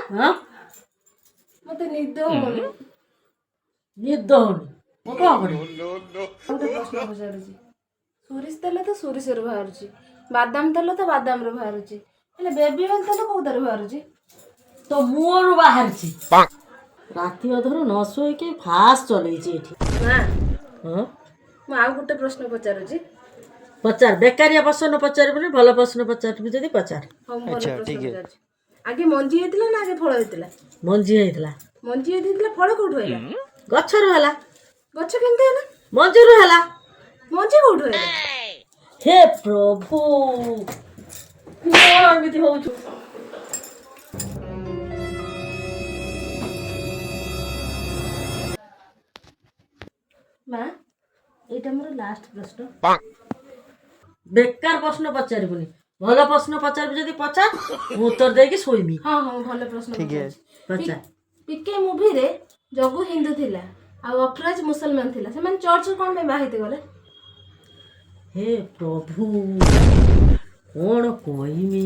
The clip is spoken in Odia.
ହଁ। ମତେ ନିଦ ହଉନି। ନିଦ ହଉନି, ମୁଁ କଣ କରିବି? ଗୋଟେ ପ୍ରଶ୍ନ ପଚାରୁଛି। ସୋରିଷ ତେଲ ତ ସୋରିଷରୁ ବାହାରୁଛି, ବାଦାମ ତେଲ ତ ବାଦାମରୁ ବାହାରୁଛି, ହେଲେ ବେବି ଅଏଲ ତେଲ କୋଉଥିରୁ ବାହାରୁଛି? ତ ମୁହଁରୁ ବାହାରିଛି। ରାତି ଅଧରୁ ନ ଶୋଇକି ଫାଷ୍ଟ ଚଲେଇଛି ଏଠି। ମା। ହଁ। ମୁଁ ଆଉ ଗୋଟେ ପ୍ରଶ୍ନ ପଚାରୁଛି। ପଚାର। ବେକାରିଆ ପ୍ରଶ୍ନ ପଚାରିବୁନି, ଭଲ ପ୍ରଶ୍ନ ପଚାରିବୁ ଯଦି ପଚାର। ହଁ, ମୁଁ ଭଲ ପ୍ରଶ୍ନ ପଚାରୁଛି। ଆଗେ ମଞ୍ଜି ହେଇଥିଲା ନା ଆଗେ ଫଳ ହେଇଥିଲା? ମଞ୍ଜି ହେଇଥିଲା। ମଞ୍ଜି ହେଇଥିଲା, ଫଳ କୋଉଠୁ ହେଲା? ଗଛରୁ ହେଲା। ଗଛ କେମିତି ହେଲା? ମଞ୍ଜିରୁ ହେଲା। ମଞ୍ଜି କୋଉଠୁ ହେଲା? ହେ ପ୍ରଭୁ, କଣ ଏମିତି ହଉଛୁ? ମା, ଏଇଟା ମୋର ଲାଷ୍ଟ ପ୍ରଶ୍ନ। ବେକାର ପ୍ରଶ୍ନ ପଚାରିବୁନି, ଭଲ ପ୍ରଶ୍ନ ପଚାରିବୁ ଯଦି ପଚାର, ମୁଁ ଉତ୍ତର ଦେଇକି ଶୋଇମି। ହଁ, ମୁଁ ଭଲ ପ୍ରଶ୍ନ ପଚାରୁଛି। ପଚାର। ପିକେ ମୁଭିରେ ଜଗୁ ହିନ୍ଦୁ ଥିଲା ଆଉ ଅଫରାଜ ମୁସଲମାନ ଥିଲା, ସେମାନେ ଚର୍ଚ୍ଚ କଣ ପାଇଁ ବାହା ହେଇତେ ଗଲେ? ହେ ପ୍ରଭୁ, କଣ କହିମି?